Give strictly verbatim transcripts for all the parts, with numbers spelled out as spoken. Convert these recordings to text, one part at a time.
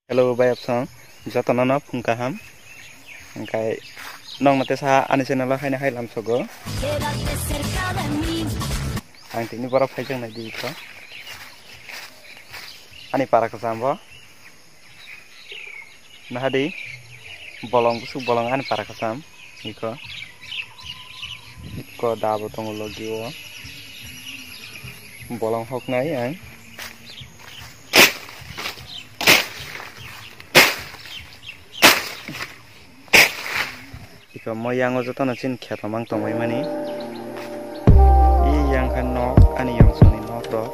Hello, bai apsong, jotono no phung kaham. Hingkai nong mate sa ani channel o haino hai lamsogo. Ang tini borok phaijak nai di ko. Ani para kwcham bo. Nahadi bolong busuk bolong ani para kwcham. Iko. Iko dabo tongo logi o. Bolong hoknai ang. Iko mo yango jotono chini kheto mang tongbai mani. I yang khe nok, ani yong songni nok rok.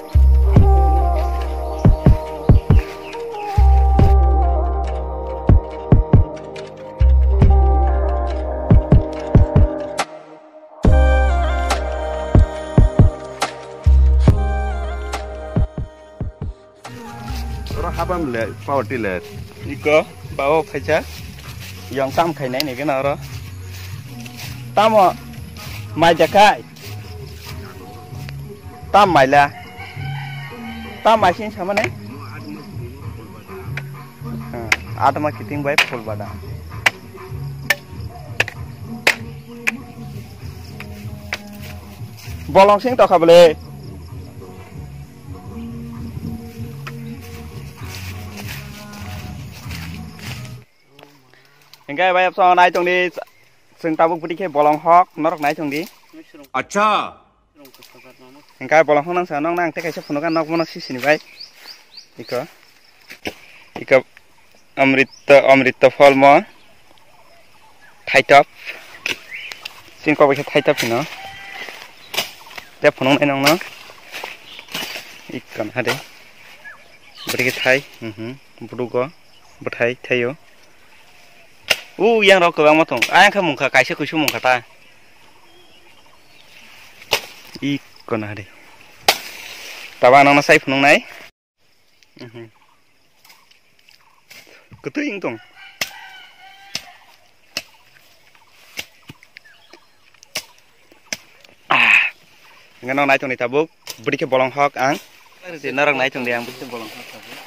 Oro habam le, power tiller. Iko, bawo phaisa. Yong tam khainai ni gana oro. Tamo, mai jakai. Tam maila. Tam mai sin sama nai. Hmm, atma kiting bai full bada. Bolong sing tokha bole. Hingke bai apsong nai tongdi, chwng tabuk bwtwi khe bolong hok norok nai tongdi. Acha. Hingke bolong hok nang sa nong nang tei kaisa phunukha nok mono sisini bai. Iko, iko amrita, amrita pholmo. Thaitop. Chini kok bai khe thaitop hino. Tei phunuk nai nongno. Ikkon hade. Bwrwi khe thai. Mhm. Bwdugo. Bwthai thaio. U yang rok kwbangma thung. Ayang khe mungkha kaisa kuisu mungkha ta. Ikkon hade. Taba nongno sai phunuk nai. Mhm. Kwtwi wng tong. Ah. Hingke no nai tongdi tabuk. Bwrwi khe bolong hok ang. Norok nai tongdi ang bwrwi khe bolong hok tabuk.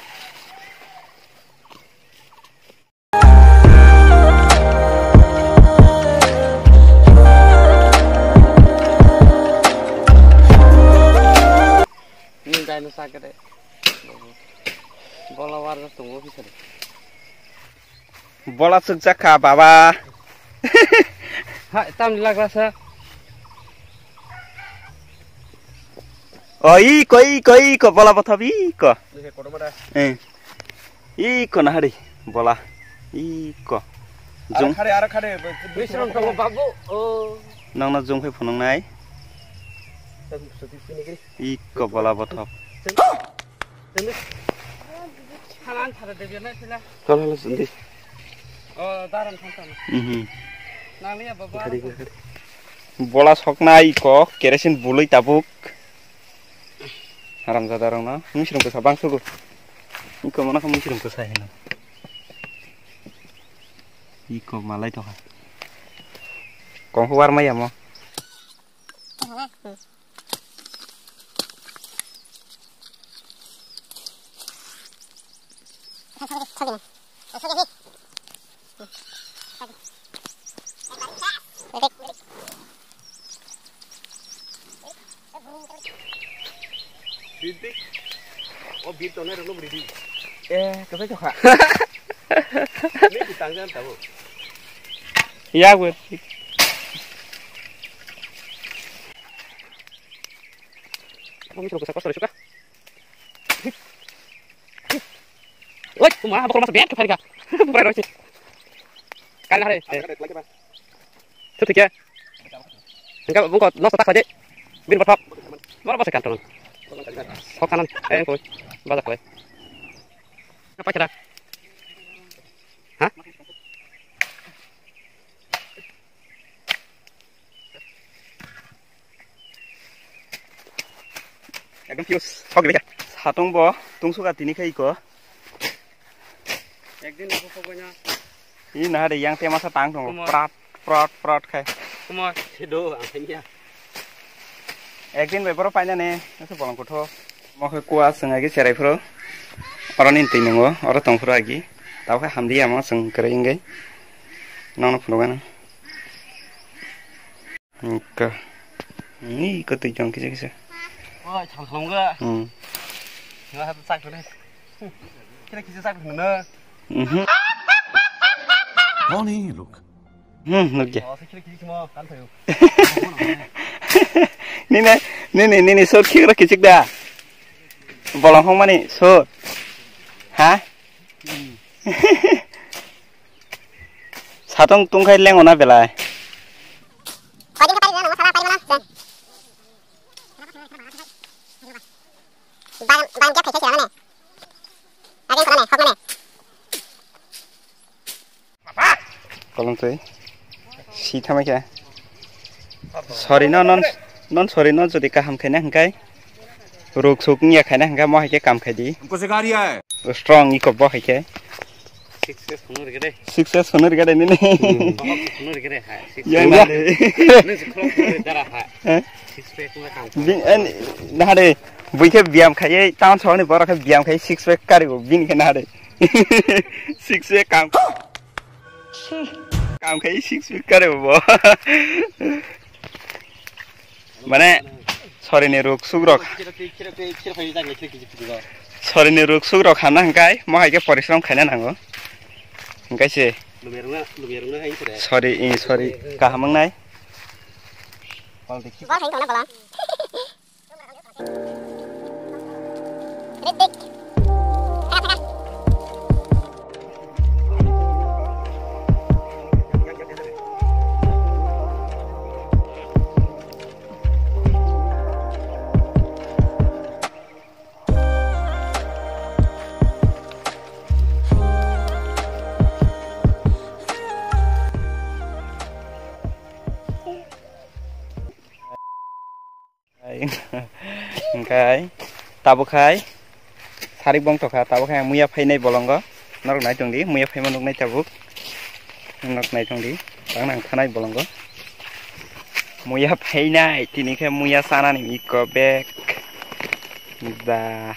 Nini dinosaur khe de. Bola warjak tongo kisa de. Bola chukjak kha baba. Ha, tamni lagra sa. O, iko, iko, iko, bola bothop, iko. Nini kotorma da. Eh. Iko nahari, bola. Iko. Jung. Ara khade, ara khade. Bisram tongo babu. O. Nangno jung phai phunuknai. Sini kiri. Iko bola bothop. Sini. Halan thara de bia na sila. Hala, hala, sini. O, daran thang thang. Mhm. Nanglia baba. Khadi, khadi. Bola soknai iko, kerosin bului tabuk. Haramjada rokno, misrung bwsa bangsugo. Iko mono khe misrung bwsa hino. Iko malai tokha. Konghu warmai yamo. Bidi. O bid tongnai rokno bidi. Eh, kwthai tokha. Ni bwtang jan tabo. Yak wer. Oi, kuma, bakal masuk bed, kepala. Kali hari. Tuh, tiga. Enggak, bungkot, los tak aja. Bin botok. Moro bose kanton. Kok kanan. Eh, koi. Badak koi. Apa kira? Hah? Ekdom fuse. Sok gili kha. Satung bo tungsuka tini khai ko. Ekdin bo sok banya. Ini nah ada yang tema satang dong. Kumar. Prat, prat, prat khai. Kumar. Sedo, angkanya. Ekdin bai boro paina ne, nasu bolong kutho. Mo khe kua seng agi cherai phro. Oro ni twi nungo, oro tong phro agi. Tabuk khe hamdi ya mo chwng kwrwi wngwi. Nono phunukgano. Wngkha. Ni kwtwi tong kisa kisa. Oi, thang thang ga. Hmm. Kisa kisa sak thang na. Mhm. Moni look. Hmm, nukya. Oh, sikiri kiri kimo kan thayo. Nini, nini, nini, sot khikra kichik da. Bolong hong mani, sot. Ha? Satong tungkhai lengo na belai. Kolong twi. Si thamai khe. Sorry no, non, non sorry no, jodi kaham khaina hwnkhe. Ruk suk wngya khaina hwnkhe mo hai khe kam khai di. हमको सिखा रिया है। Strong iko bo hai khe. Six pack phunuk rwgwi de. Six pack phunuk rwgwi de nini. Hmm. Phunuk rwgwi de, ha. Six pack. Yang ya. Nini se khulok khulok dara, ha. Eh? Six pack ma kam. Bin, en, nahade, bui khe biyam khaiye, town sohor ni borok khe biyam khaiye, six pack karigo, bini khe nahade. Six pack kam. Kam khai six feet kare bo. Mane, sorry ni ruk suk rok. Sorry ni ruk suk rok hamna hwnkhe, mo hai khe porishrom khaina nango. Hwnkhe se. Sorry, eh, sorry. Kaham wngnai. Hwnkhe tabuk khai sarik bong tokha, tabuk khai muya phainai bolongo. Norok nai tongdi, muya phaima nuknai tabuk. Norok nai tongdi, tang nang thanai bolongo. Muya phainai, tini khe muya chanani iko bek. Da.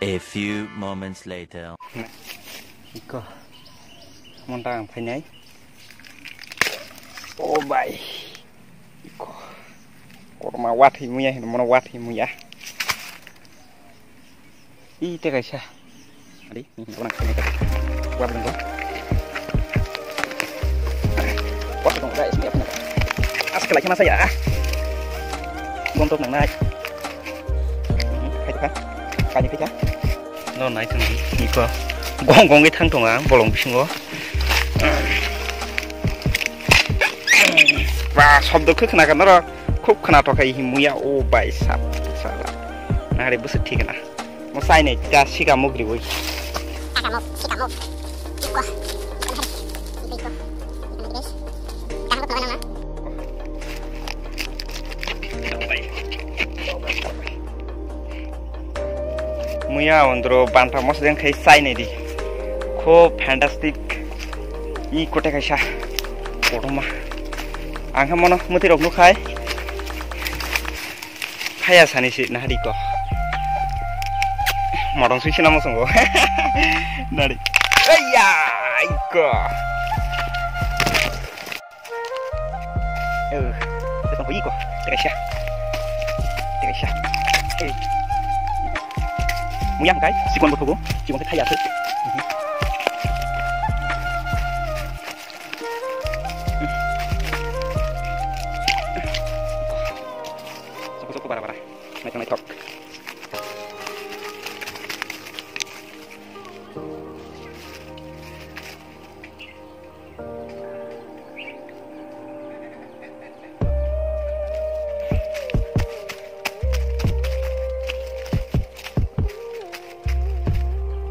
A few moments later. Iko. Monta ang phainai. O bai. Iko. Korma wathi muya hin, mono wathi muya. I te kaisa. Adi, ni hino nang kene kaisa. Wa bengko. Wa bengko, guys, ni apa? As kelai kena saya. Bontok nang nai. Hmm, hai ka. Kani pika. No, nai tong di. Iko. Gong gong ge thang tong ang, bolong bisingo. Ba, sobdo khe khna ka noro. Khub khna to khai himuya, o bai sap sala. Nare busu thik na. Mo sai ne ta sika muk riwi. Sika muk, sika muk. Iko. Iko. Kaham ko na. Muya ondro banta mosdeng khai chai nai di. Kho fantastic. I kote kaisa. Kotorma. Ang khe mono mwtwi rok nukhai. Khaya sani si nahari ko. Morong sui sina mosongo. Nari. Ayya, iko. Eh, teka iko, teka sha. Teka sha. Eh. Muyang kai, sikon botogo, sikon kai ya. Soko soko bara bara. Naithok naithok.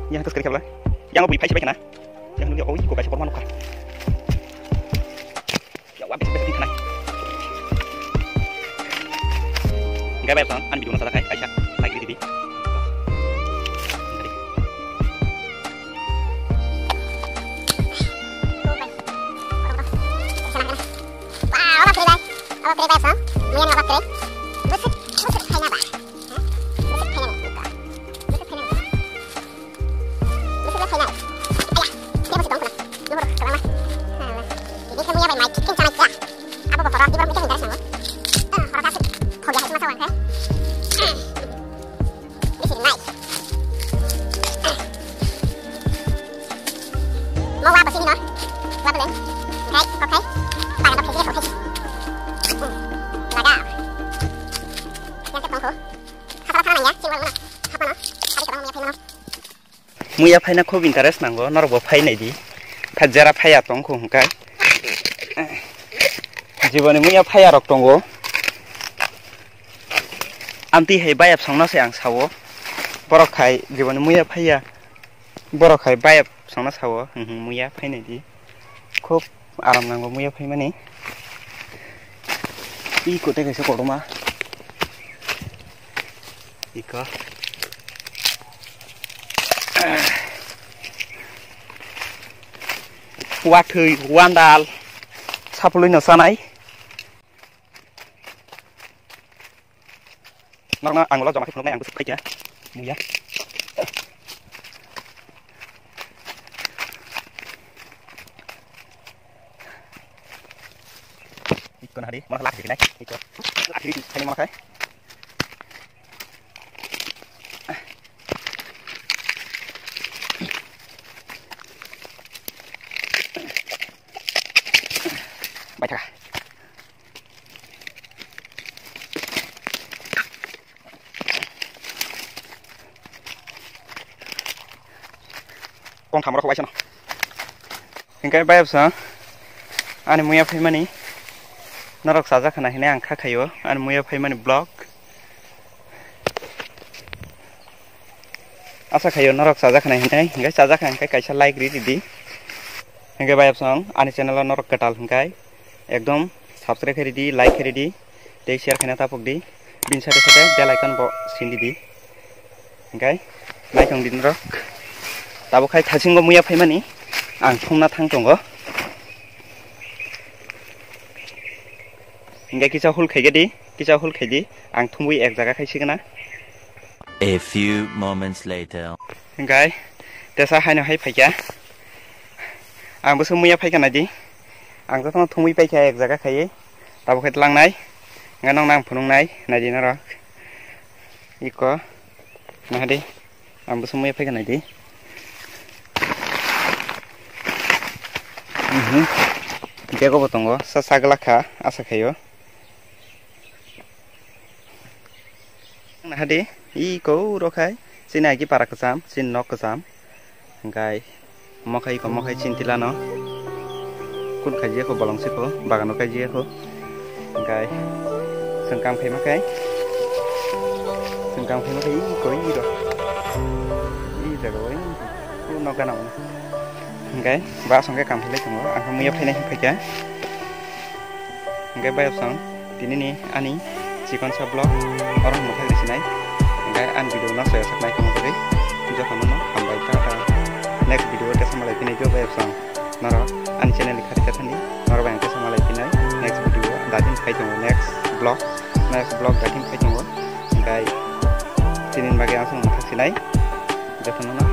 Yang terus kiri kepala. Yang bui pai sipai kena. Yang nuli oh iko pai sipai manu kah. Ya, wa besi besi kena. Enggak bayar kan? An video masalah kai, kaisa. Lagi di. Wow, oba kiri bai. Oba kiri bai, Sam. Muya ni oba kiri. Busuk, busuk khaina ba. Ha? Busuk khaina ni, ito. Busuk khaina ni. Muya phaina khub interest nango, norok bo phai nai di. Kha jera phaiya tong kho hwnkhai. Jiboni muya phaiya rok tongo. Amtwi hai bayap songno se ang sao. Borok khai jiboni muya phaiya. Borok hai bayap songno sao. Hmm, hmm, muya phai nai di. Khub aram nango muya phaimani. Iko tei kaisa kotorma. Iko. Watwi, wandal, sapulwi no sanai. Norokno ang ulo joma khe phunuknai, ang bwswk phai kha. Muya. Iko nahadi, mono lakhi dinai. Iko. Lakhi dinai, mono khai. Bai thaka. Kong thamrok waisa no. Hingkai bayapsa ani muya phaimani norok chajak khana hinwi ang kha khaio ani muya phaimani vlog. Asa khaio norok chajak khana hinwi, hingkai chajak kha hingkai kaisa like ri ridi. Hingkai bayapsa ani channel o norok kwtal hingkai ekdom subscribe khe ridi, like khe ridi, tei share khaina tapuk di. Bini sate sate bell icon bo sindi di. Hingkai naitong di norok. Tabuk khai thasingo muya phaimani ang thumna thang tongo. Hingkai kisa hul khaigedi, kisa hul khaidi. Ang thumwi ek jaga khai sigana. A few moments later. Hingkai tesa haino hai phaikha. Ang bwswk muya phaikha naidi. Ang jotono thumwi paikha ek jaga khaiwi. Tabuk khe tlangnai. Hingke nokno ang phunuknai, naidi norok. Iko. Nahadi. Ang bwswk muya phaikha naidi. Mhm. Bego bo tongo. Sa sagla kha, asa khaio. Nahadi. Iko uro khai. Chini agi para kwcham, chini nok kwcham. Hingkai. Mokhai ko mokhai chintilano. Kun khaijia ko bolong siko bagano kaijia ko. Hingkai. Sengkam khai makai. Sengkam khai makai iko iro. I jaga o iko no gana. Hingkai. Ba songke kam khai tongo. Ang muya phainai phaikha. Hingke bayapsong tinini ani chikon sa vlog oro mwthang risinai. Hingke ani video no soya saknai tongmani bagwi jotono no hambai tata. Next video o tesa malai phinai jo bayapsong norok ani channel ni khati kathani norok bai ang tesa malai phinai next video datin phai tongo next vlog next vlog datin phai tongo. Hingke tinini bagwi ang song mwthang sinai jotono no